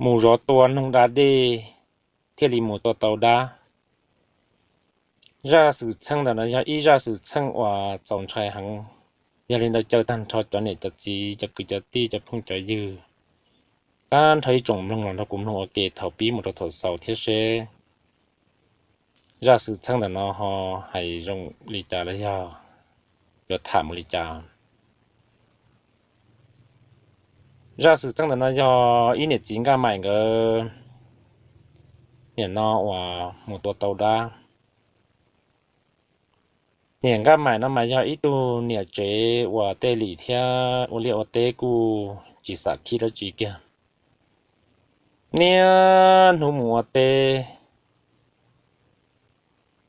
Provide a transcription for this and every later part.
mus zov tua noog da dej thiaj li mus tua tau dab. Zaj xwm txheej ntawm no yog ib zaj xwm txheej uas txaus ntshai heev. Yog li ntawd caw tag nrho cov niam cov txiv, cov kwv cov tij, cov phooj cov ywg, tag nrho ib tsoom mloog los nrog kuv mloog ua ke thaum pib mus rau thaum xaus thiab seb zaj xwm txheej ntawm no ho hais zoo li cas los yog yuav tham mus li cas. Zaj xwm txheej ntawm no yog ib niam txiv Nkaj Maim nkawd niam no uas mus tua tau dab. Niam Nkaj Maim no mas yog ib tug niam tsev uas tej lim thiab ua liaj ua teb kuj tsis xam khib dab tsi kiag. Niaj hnub mus ua teb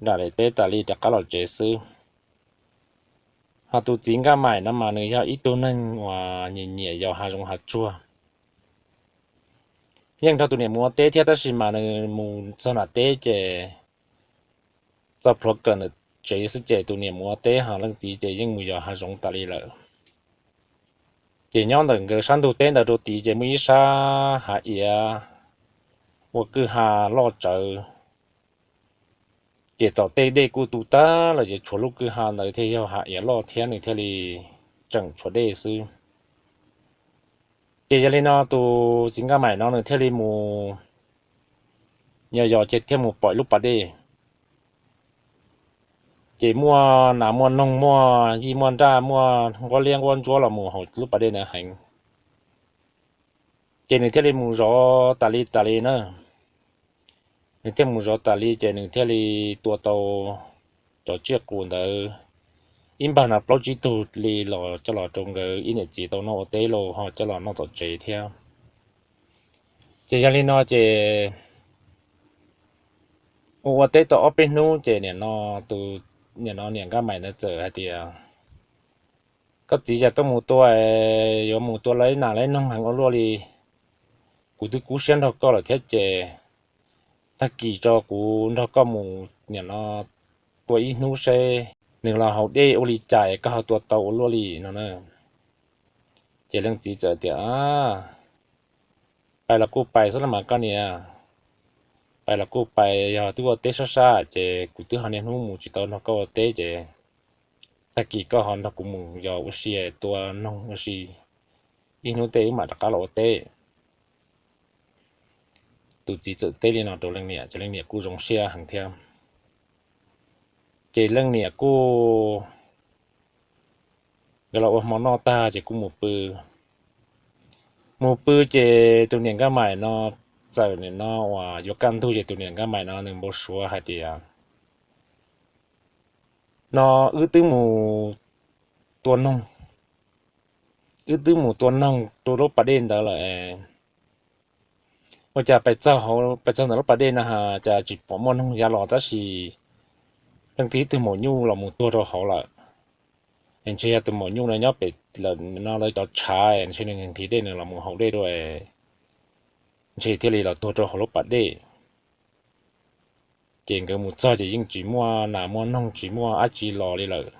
nram daim teb tas li rov qab los tsev xwb. Ho tus txiv Nkaj Maim no mas nws yog ib tug neeg uas nyiam nyiam yos hav zoov hav tsuag. Yeej nrog tus niam mus ua teb thiab tab sis mas nws mus txog nram teb ces txoj plhuav kawm ntawm tsev xwb ces tus niam mus ua teb ho leej txiv ces yeej mus yos hav zoov tas li lawm. Ces nyob ntawm nkawd sab ntug teb ntawd rau tid ces muaj ib sab hav iav ua kwj ha loj tsawv. Ces tom tej dej kuj tu tag lawm ces tshuav lub kwj ha ntawd thiaj yog hav iav loj thiab nws thiaj li tseem tshuav dej xwb. Ces yog li no tus txiv Nkaj Maim no nws thiaj li mus yos yos ces thiaj mus pom ib lub pas dej. Ces muaj nas muaj noog muaj yij muaj nraj muaj nquab liab nquab ntsuab los mus hauv lub pas dej ntawd heev. Ces nws thiaj li mus zov tas li tas li na. Nws thiaj mus zov tas li ces nws thiaj li tua tau cov tsiaj qus ntawd ib npag no plaub tsib tug li los coj los rau nkawd ib niam txiv tau noj ua teb los ho coj los noj tom tsev thiab. Ces yog li no ces ua ua teb tau ob peb hnub ces nim no tus, nim no niam Nkaj Maim ntawd txawm hais tias, koj txiv, yog koj mus tua, yuav mus tua laib nas laib noog heev ua luaj li, kuv twb kub siab nrog koj lawm thiab ces tag kis tso kuv nrog koj mus nim no tua ib hnub seb nws los haus dej ua li cas koj ho tua tau ua luaj li no na. Ces leej txiv txawm tias, pais los kuj pais xwb los mas koj niam, pais los kuj pais, yog twb ua teb sab sab ces kuv twb ho niaj hnub mus tsis tau nrog koj ua teb ces tag kis koj ho nrog kuv mus yos ua si tua noog ua si, ib hnub tej wb mam rov qab los ua teb. Tus txiv txawm teb li no rau leej niam ces leej niam kuj zoo siab heev thiab. Ces leej niam kuj, nkawd los ua hmo noj tag ces kuj mus pw. Mus pw ces tus niam Nkaj Maim no txawm nim no uas yuav kaj ntug ces tus niam Nkaj Maim no nws npau suav hais tias, no wb twb mus tua noog, wb twb mus tua noog rau lub pas dej ntawd lawm, ua cas pais txog ntawm lub pas dej no cas tsis pom muaj noog ya los tab sis leej twg ib tug maum nyuj los mus tuag rau hauv lawm. Es ntshe yog tus maum nyuj no nyob pem lawm no lawv cov tshav ntshe nws nqhis dej nws los mus haus dej dua, ntshe thiaj li los tuag rau hauv lub pas dej. Ces nkawd mus txog ces yeej tsis muaj nas muaj noog tsis muaj dab tsi los li lawm.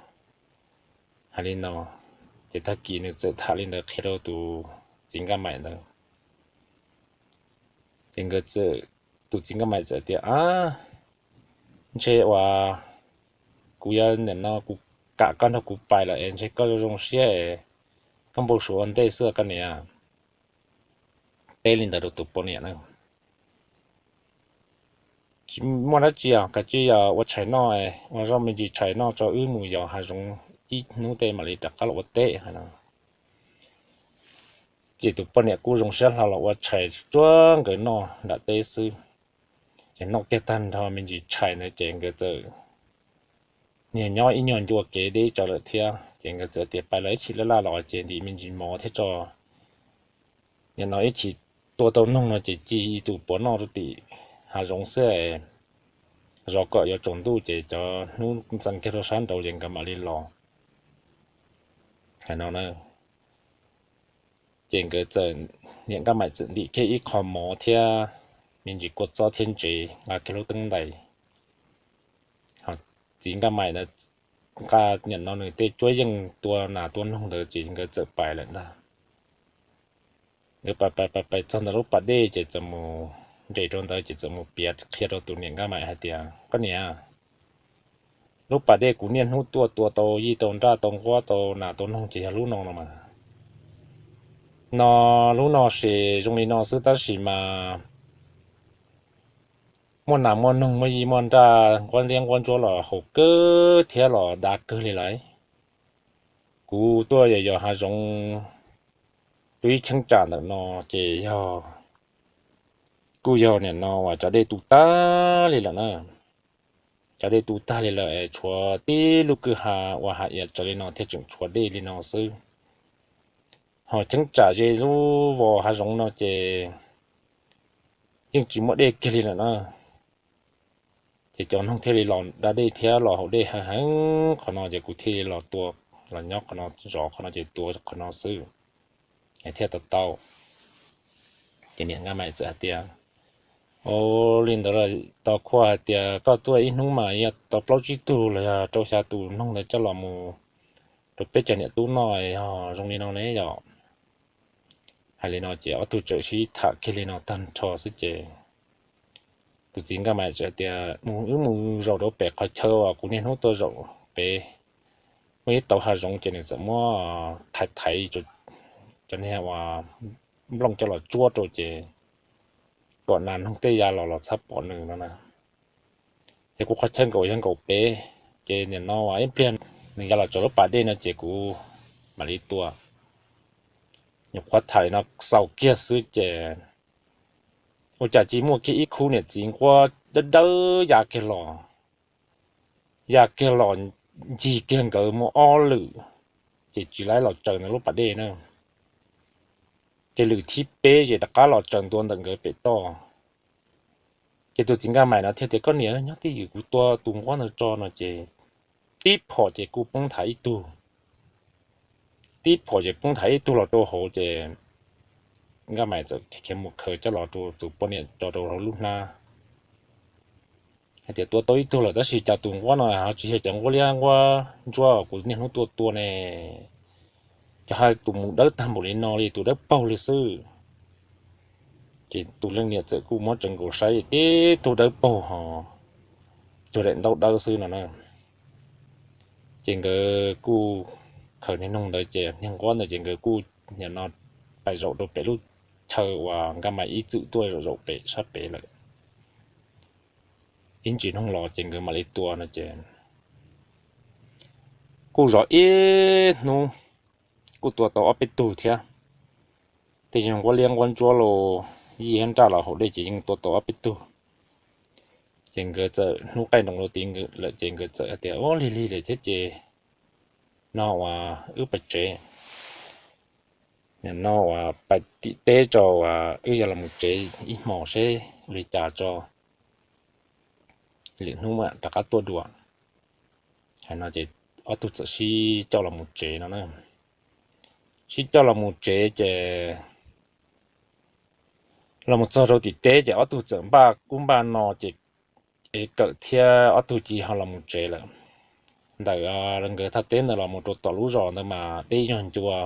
Hais li no, ces tag kis nws txawm tham li ntawd qhia rau tus txiv Nkaj Maim ntawd. Ces nkawd txawm, tus txiv Nkaj Maim txawm tias, a, ntshe uas kuv yuav nim no kuv kam koj nrog kuv pais lawm es ntshe koj zoo siab es koj npau suav ua ntej xwb koj niam. Teb li ntawd rau tus poj niam na. Tsis muaj dab tsi os, kav tsij yog ua tshais noj, ua zoj me ntsis tshais noj tso wb mus yos hav zoov ib hnub tej mam li rov qab los ua teb no. Ces tus poj niam kuj zoo siab hlo los ua tshais tsuab nkawd noj nram teb xwb. Ces noj kiag tag nrho me ntsis tshais ntawd ces nkawd txawm niag nyob ib nyuag ncua kev deb tsawv lawm thiab ces nkawd txawm tias pais los ib chim laj laj los ces ntim me ntsis mov thiab tso, nim no ib chim tua tau noog no ces ci tus puav noj rau tim hav zoov xwb, zov kom yuav tsaus ntuj ces cov hnub ntxeev kiag rau sab nraud ces nkawd mam li los. Hais no na, ces nkawd txawm, niam Nkaj Maim txawm ntim kiag ib qho mov thiab me ntsis kua txob thiab ntsev nqa kiag lub teeb ntais. Txiv Nkaj Maim na nqa nim no nws tej cuab yeej tua nas tua noog ntawd ces nkawd txawm pais lawm ntag. Nkawd pais pais pais txog ntawm lub pas dej ces txawm mus nres rau ntawd ces txawm mus piav qhia rau tus niam Nkaj Maim hais tias, Koj niam, lub pas dej kuv niaj hnub tuaj tua tau yij tau nraj tau nquab tau nas tau noog ces yog lub no no mas. No, lub no ces zoo li no xwb tab sis mas muaj nas muaj noog muaj yij muaj nraj nquab liab nquab ntsuab los haus kawg thiab los dav kawg li lawm. Kuv tuaj yos yos hav zoov, tus ib cheeb tsam ntawm no ces yog, kuj yog nim no uas cov dej tu tag li lawm na. Cov dej tu tag li lawm es tshuav tib lub kwj ha ua hav iav tsawv li no thiaj tseem tshuav dej li no xwb. Ho cheeb tsam ze lub vos hav zoov no ces yeej tsis muaj dej kiag li lawm na. Ces cov noog thiaj li los da dej thiab los haus dej heev heev qhov no ces kuv thiaj li los tua, los nyob qhov no, zov qhov no ces tua qhov no xwb thiaj tau tau. Ces niam Nkaj Maim txawm hais tias, Ua li ntawd los tau, kuv hais tias koj tuaj ib hnub mas yog tau plaub tsib tug los yog rau xya tus noog ntawd coj los mus rau peb cov niam tub noj, yog zoo li no ne yom. Hais li no ces ob tug txawm sib tham kiag li no tag nrho xwb ces tus txiv Nkaj Maim txawm tias, Mus, wb mus zaum rau pem qhov chaw uas kuv niaj hnub tuaj zaum pem, muaj ib tauv hav zoov ces nws txawm muab thaiv thaiv cov niag uas nplooj coj los tsuab rau ces kom nas noog tej ya los los txhob pom nws no na. Ces kuv qhov chaw nkaum yog nkaum pem, ces nim no uas ib pliag nws ya los txog lub pas dej no ces kuv mam li tua. Nyuam qhuav tham li no xaus kiag xwb ces ua cas tsis muaj kiag ib khub niam txiv nquab dawb dawb ya kiag los, ya kiag los ncig kiag nkawd muaj ob lwm, ces tsis laib los tsaws ntawm lub pas dej na. Ces lwm thib peb ces rov qab los tsaws ntua ntawm nkawd pem toj. Ces tus txiv Nkaj Maim no thiaj tias, Koj niam, nyob twj ywm, kuv tua tus nquab ntawd tso no ces tib phom ces kuj poob nthav ib tug. Tib phom ces poob nthav ib tug los rau hauv ces Nkaj Maim txawm khiav mus khaws coj los rau tus poj niam tso rau hauv lub hnab hais tias, Tua tau ib tug lawm tab sis cas tus nquab no ho tsis yog cov nquab liab nquab ntsuab kuv niaj hnub tuaj tua ne, ces ho tus mus dawb tag npaum li no li, tus dawb paug li xwb. Ces tus leej niam txawm kuj muab tsev nkaus saib tib tug dawb paug ho, tug daim ntaub dawb xwb no na. Ces nkawd kuj khaws niag noog ntawd ces niag nquab ntawd ces nkawd kuj nim no pais zaum rau pem lub chaw uas Nkaj Maim ib txwm tuaj zaum zaum pem sab pem lawm. Ib ntsis noog los ces nkawd mam li tua no ces kuj zov ib hnub, kuj tua tau ob peb tug thiab. Tej yog nquab liab nquab ntsuab los yij thiab nraj los haus dej ces yeej tua tau ob peb tug. Ces nkawd txawm hnub qaij nroos rau tid lawm ces nkawd txawm hais tias, Ua lig lig lawm thiab ces no uas wb pais tsev, no uas pais tim teb tso, uas wb yuav los mus tsev ib hmos seb ua li cas tso, lwm hnub mam rov qab tuaj dua. Hais no ces ob tug txawm sib coj los mus tsev no na. Sib coj los mus tsev ces los mus txog rau tim teb ces ob tug txawm npaj ub npaj no ces ev kawm thiab ob tug cia li ho los mus tsev lawm. Ntawm nkawd thaj teb ntawd los mus rau tom lub zos ntawd mas deb yog ncua,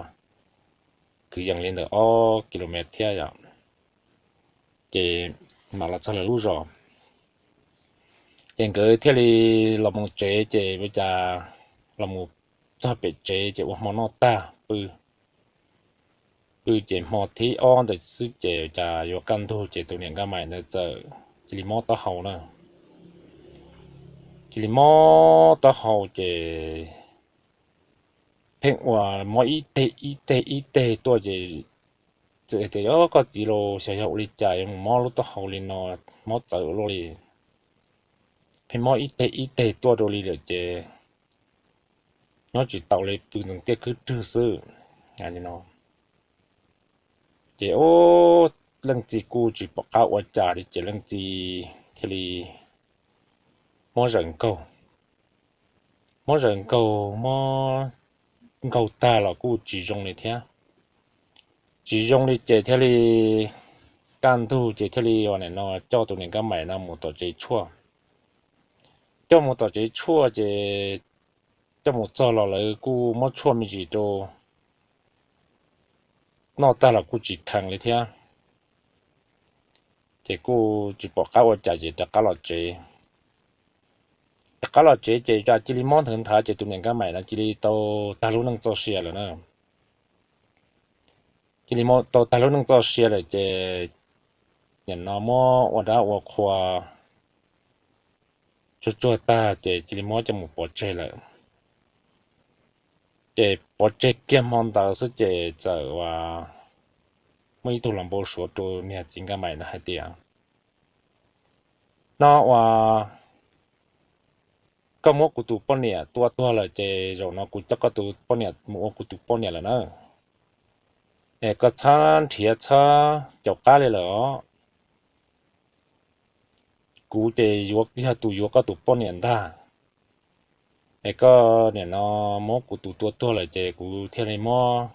kwv yees li ntawm ob kilomev thiab yom. Ces mam los txog lawv lub zos, ces nkawd thiaj li los mus tsev ces ua cas los mus txog pem tsev ces ua hmo noj tag pw. Pw ces hmo thib ob ntawd xwb ces cas yuav kaj ntug ces tus niam Nkaj Maim ntawd txawm cia li mob taub hau na. Cia li mob taub hau ces pheej ua mob ib teg ib teg ib teg tuaj ces txawm tias, Yog koj txiv los xyov yog ua li cas yuav mus mob lub taub hau li no, mob txawv luaj li. Pheej mob ib teg ib teg tuaj rau li lawm ces nyob tsis tau li, pw ntxeev tiaj khwb rwg xwb no. Ces ub, leej txiv kuj tsis pom qab ua cas li ces leej txiv thiaj li muab zaws nkaug. Muab zaws nkaug, muab nkaug tag los kuj tsis zoo li thiab. Tsis zoo li ces thiaj li kaj ntug ces thiaj li ua nim no coj tus niam Nkaj Maim no mus tom tsev tshuaj. Coj mus tom tsev tshuaj ces coj mus txog los lawv kuj muab tshuaj me ntsis rau noj tag los kuj tsis kheev li thiab. Ces kuj tsis pom qab ua cas ces rov qab los tsev. Rov qab los tsev ces cas cia li mob nthawv nthav ces tus niam Nkaj Maim no cia li tau tag lub neej txoj sia lawm na. Cia li tau tag lub neej txoj sia lawm ces nim no muab ua dab ua qhua tsuag tsuag tag ces cia li muab coj mus pov tseg lawm. Ces pov tseg kiag hmo ntawd xwb ces txawm ua muaj ib tug los npau suav rau niag txiv Nkaj Maim ntawd hais tias, no ua koj muab kuv tus poj niam tua tuag lawm ces zaum no kuv coj koj tus poj niam mus ua kuv tus poj niam lawm na. Es koj txhob nrhiav txhob caum qab li lawm os. Kuv ces yog tus yuav koj tus poj niam ntag. Es koj nim no muab kuv tus tua tuag lawm ces kuv thiaj li muab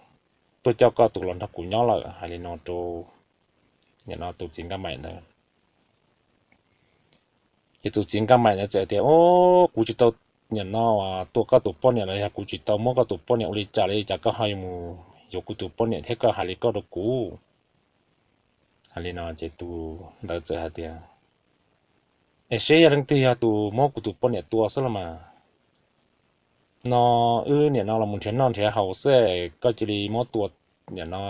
tuaj coj koj tus los nrog kuv nyob lawm. Hais li no rau nim no tus txiv Nkaj Maim ntawd. Ces tus txiv Nkaj Maim ntawd txawm tias, o, kuv tsis tau nim no tua koj tus poj niam los yog kuv tsis tau muab koj tus poj niam ua li cas li cas koj ho yuav mus yuav kuv tus poj niam thiab koj hais li koj rau kuv. Hais li no ces tus ntawd txawm hais tias, es seb yog leej twg yog tus muab kuv tus poj niam tua xwb los mas. No wb nim no los mus nrhiav noj nrhiav haus xwb koj cia li muab tua, nim no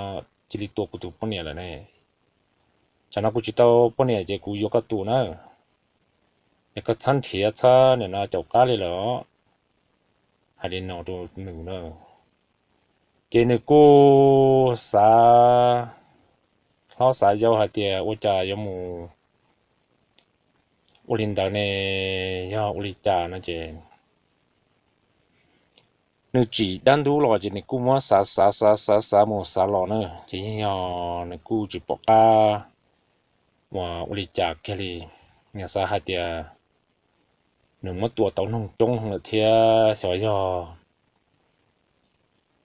cia li tua kuv tus poj niam lawm ne. Tsam no kuv tsis tau poj niam ces kuv yuav koj tus na. Es koj txhob nrhiav txhob nim no caum qab li lawm os. Hais li no rau nws na. Ces nws kuj xav hlob xav yau hais tias ua cas yuav mus ua li ntawd ne, yog ua li cas no ces nws tsim dab ntub los ces nws kuj muab xav xav xav xav xav mus xav los na ces yeej yog nws kuj tsis pom qab ua ua li cas kiag li. Nws xav hais tias nws muab tua tau noog coob lawm thiab xyov yog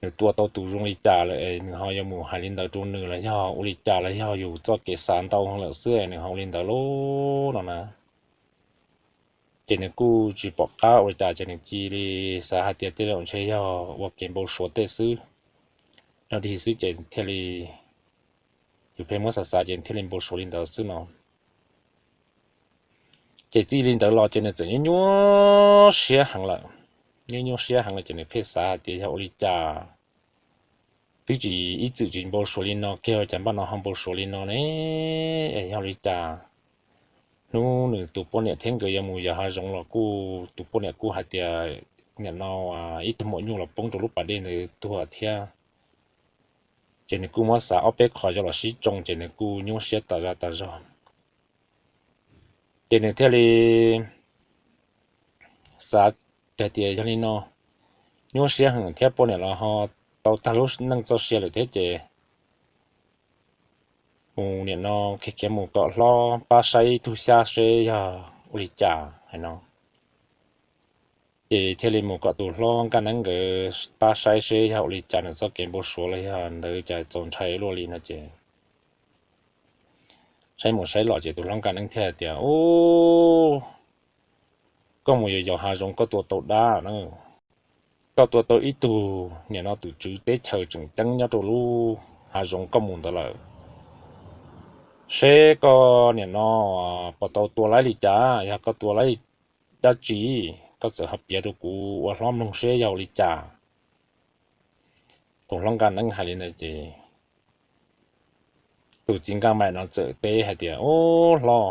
nws tua tau tus zoo li cas lawm es nws ho yuav mus hais li ntawd rau nws los yog ua li cas los yog yus txoj kev xav ntau lawm xwb es nws ho ua li ntawd lauj no na. Ces nws kuj tsis pom qab ua li cas ces nws cia li xav hais tias tej zaum ntshe yog ua kev npau suav tej xwb, dog dig xwb ces thiaj li, yus pheej muab xav xav ces thiaj li npau suav li ntawd xwb no. Ces txij li ntawd los ces nws txawm nyuaj nyuaj siab heev lawm. Nyuaj nyuaj siab heev lawm ces nws pheej xav hais tias yog ua li cas twb tsis ib txwm tsis npau suav li no kiag cas npaj no ho npau suav li no ne, es yog li cas hnub nws tus poj niam thiab nkawd yuav mus yos hav zoov los kuj tus poj niam kuj hais tias nim no ib tug maum nyuj los poob rau lub pas dej ntawd tuag thiab. Ces nws kuj muab xav ob peb qho yog los sib tsoo ces nws kuj nyuaj siab tas zaj tas zog. Ces nws thiaj li xav hais tias yog li no, nyuaj siab heev thiab poj niam los ho tau tag lub neej txoj sia lawm thiab ces mus nim no khiav khiav mus kom hlob pab saib ib tug xyab seb yog ua li cas hais no. Ces thiaj li mus kom tus hlob Nkaj Neeb nkawd pab saib seb yog ua li cas nws txoj kev npau suav los yog ntawd cas txaus ntshai luaj li no ces saib mus saib los ces tus hlob Nkaj Neeb thiaj hais tias, ub, koj mus yos yos hav zoov koj tua tau dab na. Koj tua tau ib tug nim no tus tswv teb chaws tseem ceeb nyob rau lub hav zoov koj mus ntawd lawm. Seb koj nim no puas tau tua laib li cas, yog koj tua laib dab tsi, koj txawm ho piav rau kuv ua hlob mloog seb yog ua li cas. Tus hlob Nkaj Neeb hais li ntawd ces tus txiv Nkaj Maim no txawm teb hais tias, ub hlob,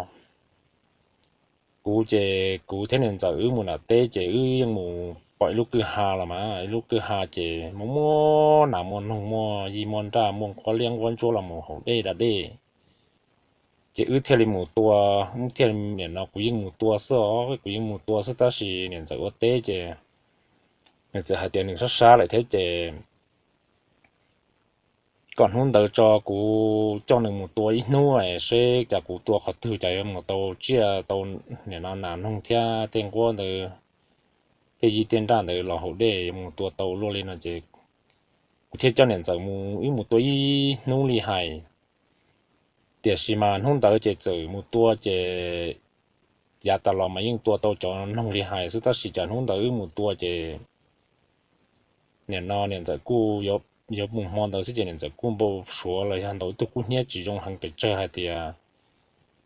kuv ces kuv thiab niam ntxawm wb mus nram teb ces wb yeej mus pom ib lub kwj ha los mas ib lub kwj ha ces muaj muaj nas muaj noog muaj yij muaj nraj muaj nquab liab nquab ntsuab los mus haus dej da dej. Ces wb thiaj li mus tua, thiaj nim no kuv yeej mus tua xwb os, kuv yeej mus tua xwb tab sis niam ntxawm ua teb ces nws txawm hais tias nws sab sab lawm thiab ces kom hnub ntawd tso kuv coj nws mus tua ib hnub seb cas kuv tua qhov twg cas yuav mus tau tsiaj tau nim no nas noog thiab tej nquab ntawd, tej yij tej nraj ntawd los haus dej yuav mus tua tau luaj li no ces kuv thiaj coj niam ntxawm mus wb mus tua ib hnub li hais. Tiam sis mas hnub ntawd ces txawm mus tua ces yav tas los mas yeej tua tau cov noog li hais xwb tab sis cas hnub ntawd wb mus tua ces nim no niam ntxawm kuj yuav yuav mus hmo ntawd xwb ces niam ntxawm kuj npau suav los yog ntaus ib tug kub hnyiab tsis zoo heev pes tsawg hais tias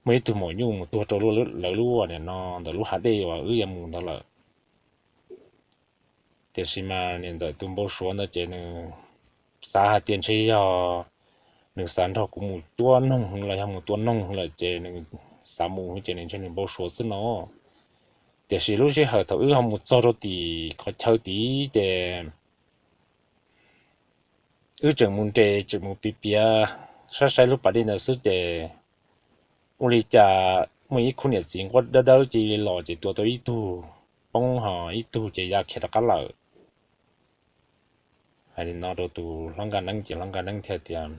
muaj ib tug maum nyuj mus tuag rau lawv lub nim no ntawm lub hav dej uas wb yuav mus ntawd lawm. Tiam sis mas niam ntxawm tus npau suav ntawd ces nws xav hais tias ntshe yog nws xav nrog kuv mus tua noog los yog mus tua noog lawm ces nws xav mus ces nws ntshe nws npau suav xwb no. Tiam sis lub sij hawm thaum wb ho mus txog rau tim qhov chaw tid ces wb tseem mus nres tseem mus piav piav saib saib lub pas dej ntawd xwb ces ua li cas muaj ib khub niam txiv nquab dawb dawb cia li los ces tua tau ib tug poob ho ib tug ces ya khiav rov qab lawm. Hais li no rau tus hlob Nkaj Neeb ces hlob Nkaj Neeb thiaj tias,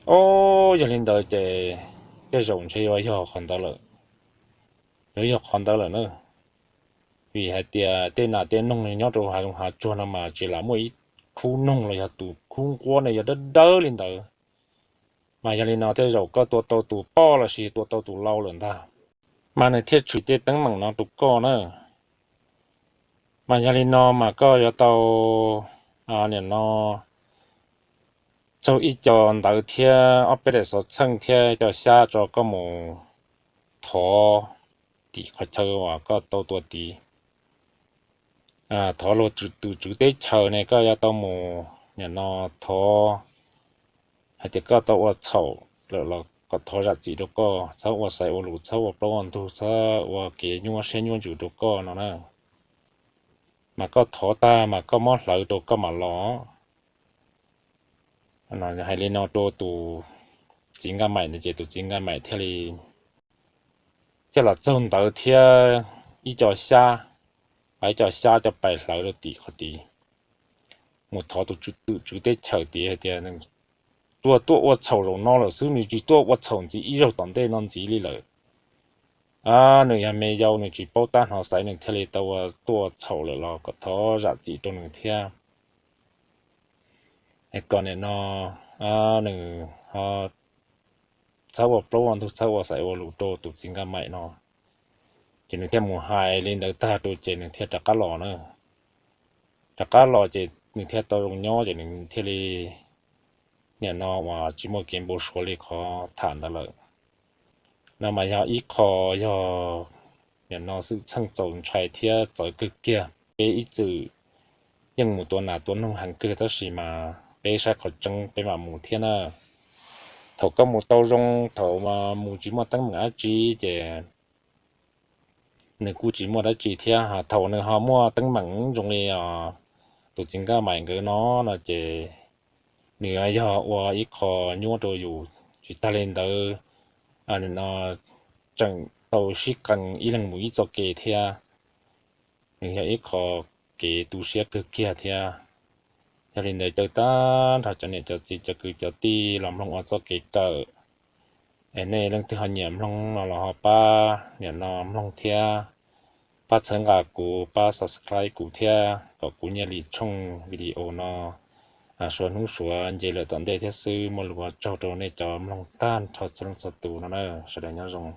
Ob, yog li ntawd ces tej zaum ntshe yuav yog qhov ntawd lawm, yuav yog qhov ntawd lawm na. Vim hais tias tej nas tej noog nyob rau hav zoov hav tsuag no mas tsis lam muaj ib khub noog los yog tus khub nquab ne yog dawb dawb li ntawd. Mas yog li no tej zaum koj tua tau tus poj lossis tua tau tus lau lawm ntag, mas nws thiaj tshwm tej teeb meem no rau koj na. Mas yog li no mas koj yuav tau nim no txaug ib co ntawv thiab ob peb daim xov txheej thiab co xyab tso koj mus thov tim qhov chaw uas koj tau tua tid. Thov luag tus tswv teb chaws ne koj yuav tau mus nim no thov hais tias koj tau ua txhaum lawm los kom thov zam txim rau koj, txhob ua xaiv ua lus, txhob ua plaub ua ntug, txhob ua kev nyuaj siab nyuaj ntsws rau koj no na. Mas koj thov tag mas koj muab hlawv rau koj mam los. Hais li no rau tus txiv Nkaj Maim ntawd ces tus txiv Nkaj Maim thiaj li thiaj los txaug ntawv thiab ib co xyab, ib co xyab coj pais hlawv rau tim qhov tid, mus thov tus tswv teb chaws tid hais tias nws tsuas tuaj ua txhaum zaum no lawm xwb, nws tsis tuaj ua txhaum ntxiv ib zaug tom ntej no ntxiv li lawm. Nws yog me yau nws tsis paub tab hnov xaiv nws thiaj li tau ua tuaj ua txhaum lawm los kom thov zam txim rau nws thiab. Es kom nim no nws ho txhob ua plaub ua ntug, txhob ua xaiv ua lus rau tus txiv Nkaj Maim no. Ces nws thiaj mus hais li ntawd tag rau ces nws thiaj rov qab los na. Rov qab los ces nws thiaj tau zoo nyob ces nws thiaj li nim no uas tsis muaj kev npau suav li qhov tham ntawd lawm. No mas yog ib qho yog nim no xwm txheej txaus ntshai thiab txawv kawg kiag. Peb ib txwm yeej mus tua nas tua noog heev kawg tab sis mas peb saib qhov tseeb peb mam mus thiab na. Thaum koj mus tau zoo, thaum mus tsis muaj teeb meem dab tsi ces nws kuj tsis muaj dab tsi thiab. Thaum nws ho muaj teeb meem zoo li tus txiv Nkaj Maim nkawd no no ces nws yog ua ib qho nyuaj rau yus. Tsis tag li ntawd, no tseem tau sib qees ib leeg mus ib txoj kev thiab. Nws yog ib qho kev tu siab kawg kiag thiab. Yog li ntawd caw tag nrho cov niam cov txiv cov kwv cov tij los mloog ua txoj kev kawm. Es nej leej twg ho nyiam mloog no los ho pab nim no mloog thiab, pab txhawb nqa kuv, pab subscribe kuv thiab kom kuv nyiaj li tshooj video no suav hnub suav nce lawm tom ntej thiab xwb. Muaj lus ua tsaug rau nej cov mloog tag nrho txhua leej txhua tus no na. Sawv daws nyob zoo.